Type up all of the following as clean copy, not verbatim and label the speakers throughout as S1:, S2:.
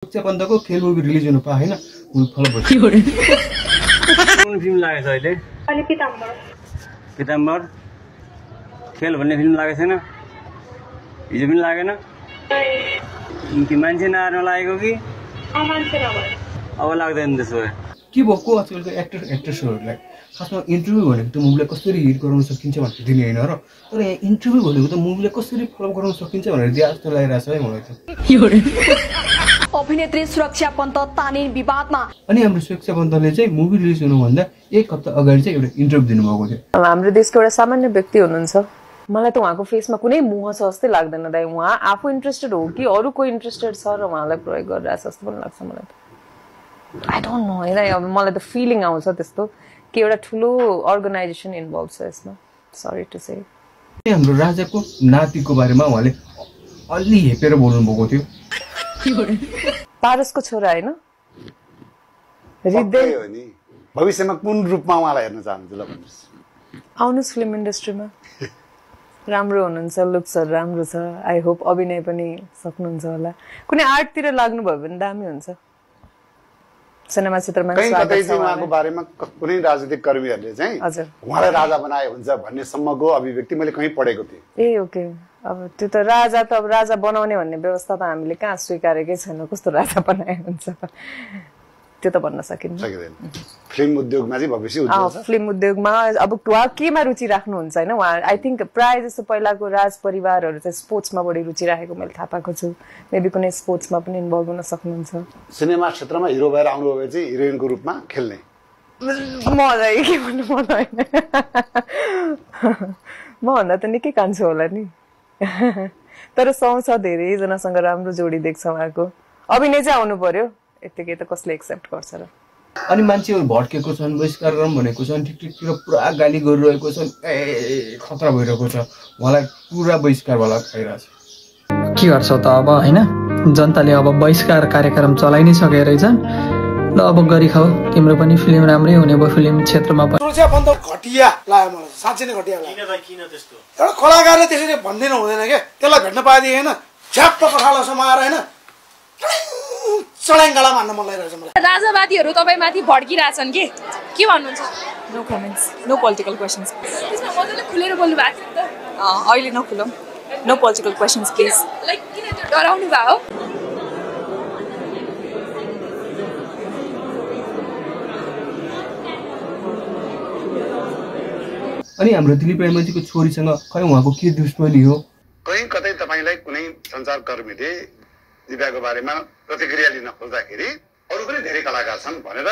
S1: पन्तको खेल movie release हुनु पायो हैन मुभी फलो भयो
S2: कुन फिल्म लागेछ अहिले
S3: अनि पिताम्बर
S2: पिताम्बर खेल भन्ने फिल्म लागेको छैन हिजो पनि लागेन कि मान्छे नआएर लागेको कि
S3: मान्छे नभए
S2: अब लाग्दैन त्यसो भए
S1: के भएको आजकलको एक्ट्रेसहरुलाई खासमा इन्टरभ्यु भनेको त मुभीलाई कसरी हिट गराउन सकिन्छ भनेर दिने हैन र तर यहाँ इन्टरभ्यु भनेको त मुभीलाई कसरी फलो गराउन सकिन्छ भनेर दिए जस्तो लागिरहेछ है मलाई त
S4: अभिनेत्री सुरक्षा पन्त तानिन विवादमा
S1: अनि हाम्रो सुरक्षा पन्तले चाहिँ मुभी रिलिज हुनुभन्दा एक हप्ता अगाडि चाहिँ एउटा इन्टरभ्यु दिनुभएको थियो
S5: हाम्रो देशको एउटा सामान्य व्यक्ति हुनुहुन्छ मलाई त उहाँको फेसमा कुनै मोह छ जस्तै लाग्दैन दाइ उहाँ आफू इन्ट्रेस्टेड हो कि अरू कोही इन्ट्रेस्टेड छ र उहाँलाई प्रयोग गरिरहेछ जस्तो पनि लाग्छ मलाई त आई डोन्ट नो है अब मलाई त फिलिङ आउँछ त्यस्तो कि एउटा ठुलो अर्गनाइजेसन इन्भल्भ छ यसमा सरी टु से
S1: हाम्रो राजाको नातिको बारेमा उहाँले अलि हेपेर बोल्नु भएको थियो
S5: पारसको छोरा हैन हृदय
S6: हो नि भविष्यमा कुन रूपमा उहाँलाई हेर्न चाहनुहुन्छ ल भन्नुस्
S5: आउनुस् फिल्म इन्डस्ट्रीमा राम्रो हुनुहुन्छ लुक्सहरु राम्रो छ आई होप अभिनय पनि सक्नुहुन्छ होला कुनै आर्टतिर लाग्नु भयो भने दामी हुन्छ सिनेमा क्षेत्रमा
S6: कतै चाहिँ उहाँको बारेमा कुनै राजनीतिक कर्मीहरूले चाहिँ उहाँलाई राजा बनाए हुन्छ भन्ने सम्मको अभिव्यक्ति मैले कहीँ पढेको थिएँ
S5: ए ओके अब त्यो त राजा त अब राजा बनाउने भन्ने व्यवस्था त हामीले कहाँ स्वीकारेकै छैन कस्तो राजा बनाए हुन्छ त्यो त भन्न सकिन्न
S6: फिल्म उद्योगमा चाहिँ भविष्य उज्जवल छ
S5: फिल्म उद्योगमा अब उहाँ केमा रुचि राख्नुहुन्छ हैन उहाँ आई थिंक प्राय जस्तो पहिलाको राज परिवारहरु चाहिँ स्पोर्ट्समा बढी रुचि राखेको मैले थाहा पाएको छु मेबी कुनै स्पोर्ट्समा पनि इन्भल्भ हुन सक्नुहुन्छ
S6: सिनेमा क्षेत्रमा हिरो भएर आउनु भए चाहिँ हिरोइनको रूपमा खेल्ने
S5: मलाई के भन्नु मन हैन म भन्दा त निकै कान्छो होला नि तर सुन्छ धेरै जनासँग राम्रो जोडी देख्छ उहाँको अभिनय चाहिँ आउनु पर्यो यतिकै त कसले एक्सेप्ट गर्छ र
S1: अनि मान्छेहरु भड्केको छन् बहिष्कार गर्नु भनेको छन् टिकटिकतिर पुरा गाली गरिरहेको छन् ए खतरा भइरहेको छ उहाँलाई पुरा बहिष्कार वाला खाइरहेछ
S7: के गर्छौ त अब हैन जनताले अब बहिष्कार कार्यक्रम चलाइ नै सके रहेछन् ल अब गरी खाऊ तिम्रो पनि फिल्म राम्रै हुने भयो फिल्म क्षेत्रमा पनि
S8: सुरक्षा बन्द घटिया लाग्यो मलाई साच्चै नै घटिया लाग्यो किन त्यस्तो एउटा कलाकारले त्यसरी भन्दिन हुँदैन के त्यसलाई भेट्न पाएदेखि हैन झ्याप्प पठाला समाएर हैन चढाङ्गाला मान्न मन लागिरहेछ मलाई
S9: राजावादीहरु तपाईमाथि भड्किराछन् के भन्नुहुन्छ
S10: no comments no political questions
S9: त्यसमा मजाले खुलेर बोल्नु भएको थियो त
S10: अहिले नखुलौँ no political questions please
S9: like किन त्यो डराउनु भयो
S1: अनि हाम्रो दिलीप रायमाझीको छोरीसँग खै उहाँको के दुश्मनी हो
S6: कहीं कतै तपाईलाई कुनै सञ्चारकर्मीले दिव्याको बारेमा प्रतिक्रिया लिन खोज्दाखेरि अरु पनि धेरै कलाकार छन् भनेर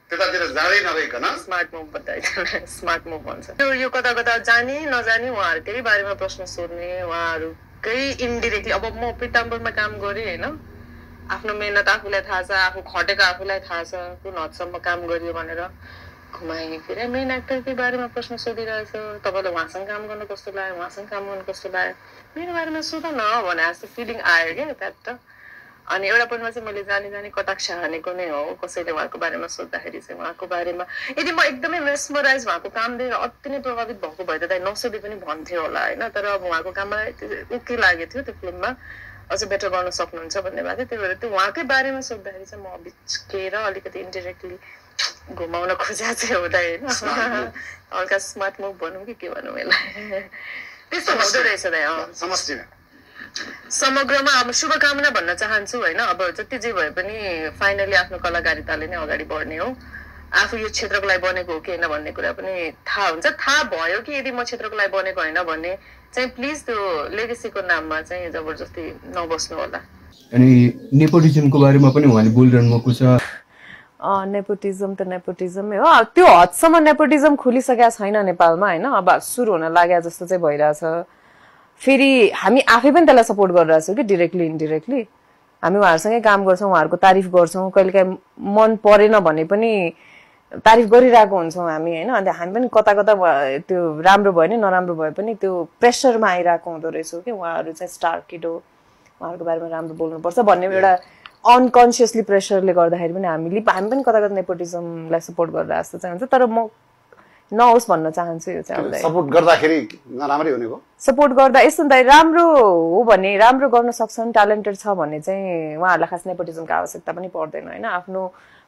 S6: त्यतातिर जाँदै नभइकन
S5: स्मार्ट मुभ बताइन्छ स्मार्ट मुभ भन्छ यो कता कता जाने नजाने उहाँहरुकै बारेमा प्रश्न सोध्ने उहाँहरुकै इन्डाइरेक्टली अब म पिताम्बरमा काम गरे हैन आफ्नो मेहनत आफूलाई थाहा छ आफू खटेको आफूलाई थाहा छ कुन हदसम्म काम गरियो भनेर घुमाइ फेरि मेन एक्टरकै बारेमा प्रश्न सोधिरहेछ तपाईलाई उहाँसँग काम गर्न कस्तो लाग्यो उहाँसँग काम गर्न कस्तो लाग्यो मेरो बारेमा सोध न भने जस्तो फिलिङ आयो क्या त्यहाँ त अनि एउटा पोइन्टमा चाहिँ मैले जानी कटाक्ष हानेको नै हो कसैले उहाँको बारेमा सोध्दाखेरि चाहिँ उहाँको बारेमा यदि म एकदमै मेस्मराइज उहाँको काम देखेर अति नै प्रभावित भएको भए त दाइ नसोधे पनि भन्थ्यो होला हैन तर अब उहाँको काममा ओके लागेको थियो त्यो फिल्ममा अझ बेटर गर्न सक्नुहुन्छ भन्ने भएको थियो त्यही भएर त्यो उहाँकै बारेमा सोध्दाखेरि चाहिँ म बिचकेर अलिकति इन्डाइरेक्टली घुमाउन खोजेको चाहिँ हुँदा होइन हल्का स्मार्ट मुभ भनौँ कि के भनौँ यसलाई त्यस्तो हुँदो रहेछ दाइ
S6: समष्टिमा
S5: समग्रमा अब शुभकामना भन्न चाहन्छु हैन अब जति जे भए पनि फाइनली आफ्नो कलाकारिताले नै अगाडि बढ्ने हो आफू यो क्षेत्रको लागि बनेको हो कि हैन भन्ने कुरा पनि थाहा हुन्छ थाहा भयो कि यदि म क्षेत्रको लागि बनेको हैन भन्ने चाहिँ प्लिज त्यो लेगेसीको नाममा चाहिँ जबरजस्ती नबस्नु होला
S1: अनि नेपोटिजमको बारेमा पनि उहाँले बोलिरहनु भएको छ
S5: नेपोटिजम त नेपोटिजमै हो त्यो हदसम्म नेपोटिजम खुलिसकेको छैन नेपालमा हैन अब सुरु हुन लाग्या जस्तो चाहिँ भइरहेछ फेरि हामी आफै पनि त्यसलाई सपोर्ट गरिरहेछौँ कि डिरेक्टली इन्डिरेक्टली हामी उहाँहरूसँगै काम गर्छौँ उहाँहरूको तारिफ गर्छौँ कहिलेकाहीँ मन परेन भने पनि तारिफ गरिरहेको हुन्छौँ हामी हैन अन्त हामी पनि कता कता त्यो राम्रो भयो नि नराम्रो भए पनि त्यो प्रेसरमा आइरहेको हुँदो रहेछौँ कि उहाँहरू चाहिँ स्टार किड हो उहाँहरूको बारेमा राम्रो बोल्नुपर्छ भन्ने एउटा अनकन्सियसली प्रेसरले गर्दाखेरि पनि हामी पनि कता कता नेपोटिजमलाई सपोर्ट गरेर जस्तो चाहिँ हुन्छ तर म नहोस् भन्न चाहन्छु यो चाहिँ
S6: सपोर्ट गर्दाखेरि नराम्रै हुने भयो
S5: सपोर्ट गर्दा यस्तो नि त राम्रो हो भने राम्रो गर्न सक्छन् ट्यालेन्टेड छ भने चाहिँ उहाँहरूलाई खास नेपोटिजमको आवश्यकता पनि पर्दैन होइन आफ्नो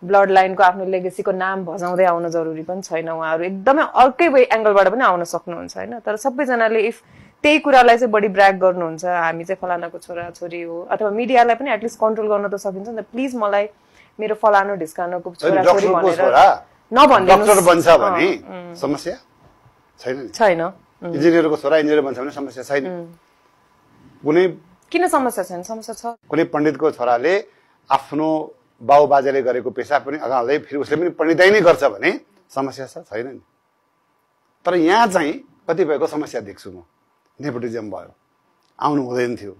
S5: ब्लड लाइनको आफ्नो लेगेसीको नाम भजाउँदै आउन जरुरी पनि छैन उहाँहरू एकदमै अर्कै वे एङ्गलबाट पनि आउन सक्नुहुन्छ होइन तर सबैजनाले इफ त्यही कुरालाई चाहिँ बढी ब्र्याग गर्नुहुन्छ हामी चाहिँ फलानाको छोरा छोरी हो अथवा मिडियालाई पनि एटलिस्ट कन्ट्रोल गर्न त सकिन्छ नि त प्लिज मलाई मेरो फलानो ढिस्काনোको छोरा छोरी भनेर
S6: डक्टर बन्छ भने समस्या
S5: छैन
S6: इन्जिनियरको छोरा इन्जिनियर बन्छ भने समस्या छैन कुनै
S5: किन समस्या छैन समस्या छ
S6: कुनै पण्डितको छोराले आफ्नो बाउ बाजेले गरेको पेसा पनि अगाल्दै फेरि उसले पनि पण्डिताइ नै गर्छ भने समस्या छैन नि तर यहाँ चाहिँ कतिपयको समस्या देख्छु म नेपोटिजम भयो आउनु हुँदैन थियो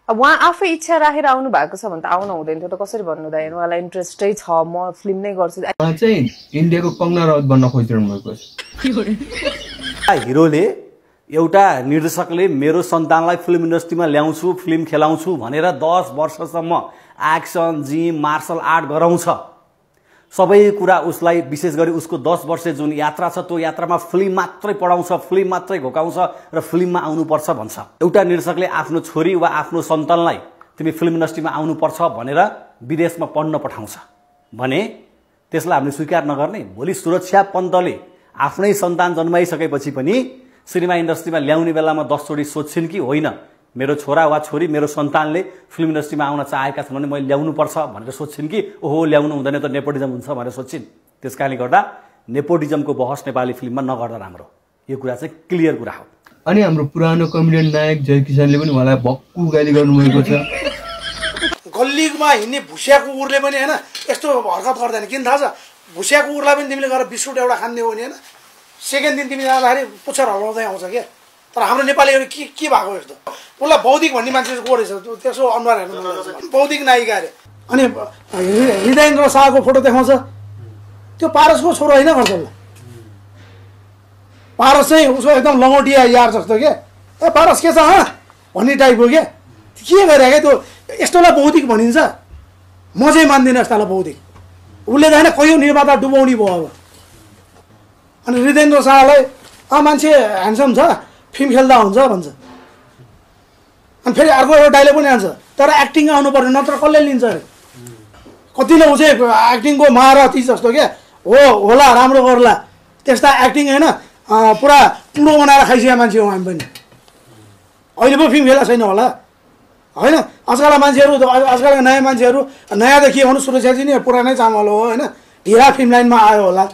S5: अब उहाँ आफै इच्छा राखेर आउनु भएको छ भने त आउनु हुँदैन थियो त कसरी भन्नु हुँदैन उहाँलाई इन्ट्रेस्टै छ म फिल्म नै गर्छु
S1: चाहिँ इन्डियाको कङ्गना राउत बन्न खोजिरहनु भएको छ
S11: हिरोले एउटा निर्देशकले मेरो सन्तानलाई फिल्म इन्डस्ट्रीमा ल्याउँछु फिल्म खेलाउँछु भनेर 10 वर्षसम्म एक्सन जिम मार्शल आर्ट गराउँछ सबै कुरा उसलाई विशेष गरी उसको 10 वर्षे जुन यात्रा छ त्यो यात्रामा फिल्म मात्रै पढाउँछ फिल्म मात्रै घोकाउँछ र फिल्ममा आउनुपर्छ भन्छ एउटा निर्देशकले आफ्नो छोरी वा आफ्नो सन्तानलाई तिमी फिल्म इन्डस्ट्रीमा आउनुपर्छ भनेर विदेशमा पढ्न पठाउँछ भने त्यसलाई हामीले स्वीकार नगर्ने भोलि सुरक्षा पन्तले आफ्नै सन्तान जन्माइसकेपछि पनि सिनेमा इन्डस्ट्रीमा ल्याउने बेलामा 10 चोटि सोध्छिन् कि होइन मेरो छोरा वा छोरी मेरो सन्तानले फिल्म इन्डस्ट्रीमा आउन चाहेका छन् भने मैले ल्याउनुपर्छ भनेर सोध्छिन् कि ओहो ल्याउनु हुँदैन त नेपोटिजम हुन्छ भनेर सोध्छिन् त्यसकारणले गर्दा नेपोटिजमको बहस नेपाली फिल्ममा नगर्दा राम्रो यो कुरा चाहिँ क्लियर कुरा हो
S1: अनि हाम्रो पुरानो कमेडियन नायक जय किशनले पनि उहाँलाई भक्कु गाली गर्नुभएको छ
S8: गल्लीमा हिँड्ने भुसिया कुकुरले पनि होइन यस्तो हरकत गर्दैन किन थाहा छ भुसिया कुकुरलाई पनि तिमीले गएर बिस्कुट एउटा खान्ने हो नि होइन सेकेन्ड दिन तिमी जाँदाखेरि पुच्छर हल्लाउँदै आउँछ क्या तर हाम्रो नेपालीहरू के भएको यस्तो उसलाई बौद्धिक भन्ने मान्छे को रहेछ त्यसको अनुहार हेर्नु बौद्धिक नायिका अरे अनि हृदयेन्द्र शाहको फोटो देखाउँछ त्यो पारसको छोरो होइन गर्छ पारस चाहिँ उसको एकदम लङ्गोटिया यार जस्तो क्या ए पारस के छ भन्ने टाइपको क्या के गरे क्या त्यो यस्तोलाई बौद्धिक भनिन्छ म चाहिँ मान्दिनँ यस्तालाई बौद्धिक उसले त होइन कयौँ निर्माता डुबाउने भयो अब अनि हृदयेन्द्र शाहलाई मान्छे ह्यान्डसम छ फिल्म खेल्दा हुन्छ भन्छ अनि फेरि अर्को एउटा डाइलग पनि हान्छ तर एक्टिङ आउनु पर्ने नत्र कसले लिन्छ अरे कतिले ऊ चाहिँ एक्टिङको महारथी जस्तो क्या हो होला राम्रो गर्ला त्यस्ता एक्टिङ होइन पुरा टुडो बनाएर खाइसकेको मान्छे हो हामी पनि अहिले पो फिल्म खेला छैन होला होइन आजकलका मान्छेहरू आजकलका नयाँ मान्छेहरू नयाँ त के भन्नु सुरक्षाजी नै पुरानै चामल हो होइन ढिला फिल्म लाइनमा आयो होला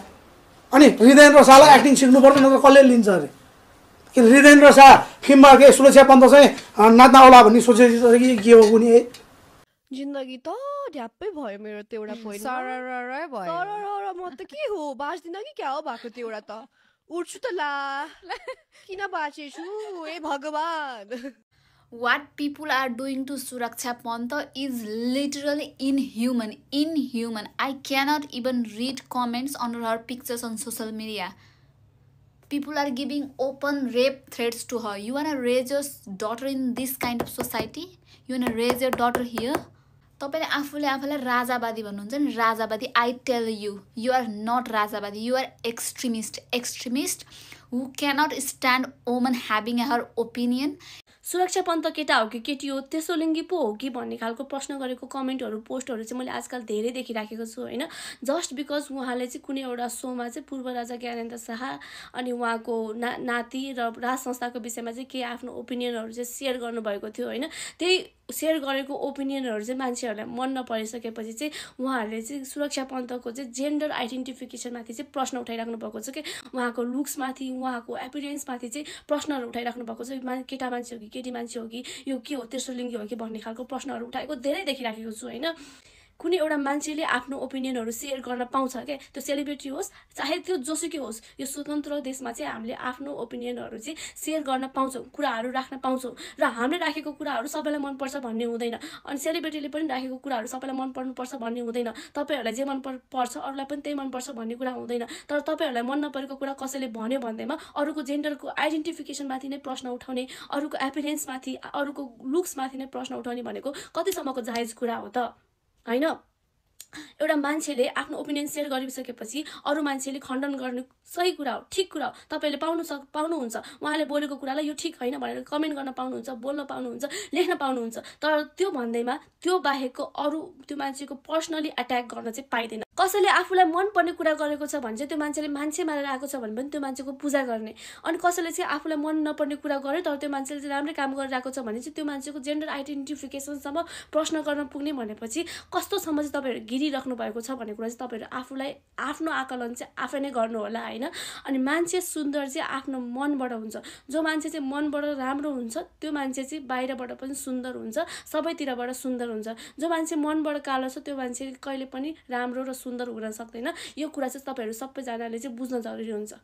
S8: अनि हृदयेन्द्र शाहलाई एक्टिङ सिक्नु पर्छ नत्र कसले लिन्छ अरे कि हृदयेन्द्र शाह फिल्ममा के सुरक्षा पन्त चाहिँ नाच्न आउला भन्ने सोचेपछि कि के हो कुनै
S12: जिन्दगी त ढ्याप्पै भयो मेरो त्यो एउटा पोइन्ट म त के हो बाँच्दिनँ कि क्या हो भएको त्यो एउटा त उठ्छु त ला किन बाँचेछु ए भगवान
S13: What people are doing to Suraksha Panta is literally inhuman. I cannot even read comments under her pictures on social media. People are giving open rape threats to her. You wanna raise your daughter in this kind of society? You wanna raise your daughter here? तपाईले आफूले आफूलाई राजावादी भन्नुहुन्छ नि राजावादी I tell you, you are not राजावादी. You are extremist who cannot stand woman having her opinion.
S14: सुरक्षा पन्त केटा हो कि केटी हो त्यसो लिङ्गी पो हो कि भन्ने खालको प्रश्न गरेको कमेन्टहरू पोस्टहरू चाहिँ मैले आजकल धेरै देखिराखेको छु होइन जस्ट बिकज उहाँले चाहिँ कुनै एउटा सोमा चाहिँ पूर्व राजा ज्ञानेन्द्र शाह अनि उहाँको नाति र राज संस्थाको विषयमा चाहिँ के आफ्नो ओपिनियनहरू चाहिँ सेयर गर्नुभएको थियो होइन त्यही सेयर गरेको ओपिनियनहरू चाहिँ मान्छेहरूलाई मन नपरिसकेपछि चाहिँ उहाँहरूले चाहिँ सुरक्षा पन्तको चाहिँ जेन्डर आइडेन्टिफिकेसनमाथि चाहिँ प्रश्न उठाइराख्नु भएको छ कि उहाँको लुक्समाथि उहाँको एपिरियन्समाथि चाहिँ प्रश्नहरू उठाइराख्नु भएको छ केटा मान्छे हो कि केटी मान्छे हो कि यो के हो तेस्रो लिङ्गी हो कि भन्ने खालको प्रश्नहरू उठाएको धेरै देखिराखेको छु होइन कुनै एउटा मान्छेले आफ्नो ओपिनियनहरू सेयर गर्न पाउँछ क्या त्यो सेलिब्रिटी होस् चाहे त्यो जोसुकै होस् यो स्वतन्त्र देशमा चाहिँ हामीले आफ्नो ओपिनियनहरू चाहिँ सेयर गर्न पाउँछौँ कुराहरू राख्न पाउँछौँ र हामीले राखेको कुराहरू सबैलाई मनपर्छ भन्ने हुँदैन अनि सेलिब्रिटीले पनि राखेको कुराहरू सबैलाई मन पर्नुपर्छ भन्ने हुँदैन तपाईँहरूलाई जे मन पर्छ अरूलाई पनि त्यही मनपर्छ भन्ने कुरा हुँदैन तर तपाईँहरूलाई मन नपरेको कुरा कसैले भन्यो भन्दैमा अरूको जेन्डरको आइडेन्टिफिकेसनमाथि नै प्रश्न उठाउने अरूको एपिरियन्समाथि अरूको लुक्समाथि नै प्रश्न उठाउने भनेको कतिसम्मको जायज कुरा हो त होइन एउटा मान्छेले आफ्नो ओपिनियन सेयर गरिसकेपछि अरू मान्छेले खण्डन गर्ने सही कुरा हो, ठिक कुरा हो, तपाईँले पाउनुहुन्छ। उहाँले बोलेको कुरालाई यो ठिक होइन भनेर कमेन्ट गर्न पाउनुहुन्छ, बोल्न पाउनुहुन्छ, लेख्न पाउनुहुन्छ। तर त्यो भन्दैमा त्यो बाहेकको अरू त्यो मान्छेको पर्सनली एट्याक गर्न चाहिँ पाइँदैन। कसैले आफूलाई मनपर्ने कुरा गरेको छ भने चाहिँ त्यो मान्छेले मान्छे मारेर आएको छ भने पनि त्यो मान्छेको पूजा गर्ने, अनि कसैले चाहिँ आफूलाई मन नपर्ने कुरा गर्यो तर त्यो मान्छेले चाहिँ राम्रै काम गरिरहेको छ भने चाहिँ त्यो मान्छेको जेन्डर आइडेन्टिफिकेसनसम्म प्रश्न गर्न पुग्ने भनेपछि कस्तोसम्म चाहिँ तपाईँहरू गिरिराख्नु भएको छ भन्ने कुरा चाहिँ तपाईँहरू आफूलाई आफ्नो आकलन चाहिँ आफै नै गर्नु होला होइन। अनि मान्छे सुन्दर चाहिँ आफ्नो मनबाट हुन्छ। जो मान्छे चाहिँ मनबाट राम्रो हुन्छ त्यो मान्छे चाहिँ बाहिरबाट पनि सुन्दर हुन्छ, सबैतिरबाट सुन्दर हुन्छ। जो मान्छे मनबाट कालो छ त्यो मान्छे कहिले पनि राम्रो र सुन्दर हुन सक्दैन। यो कुरा चाहिँ तपाईँहरू सबैजनाले चाहिँ बुझ्न जरुरी हुन्छ।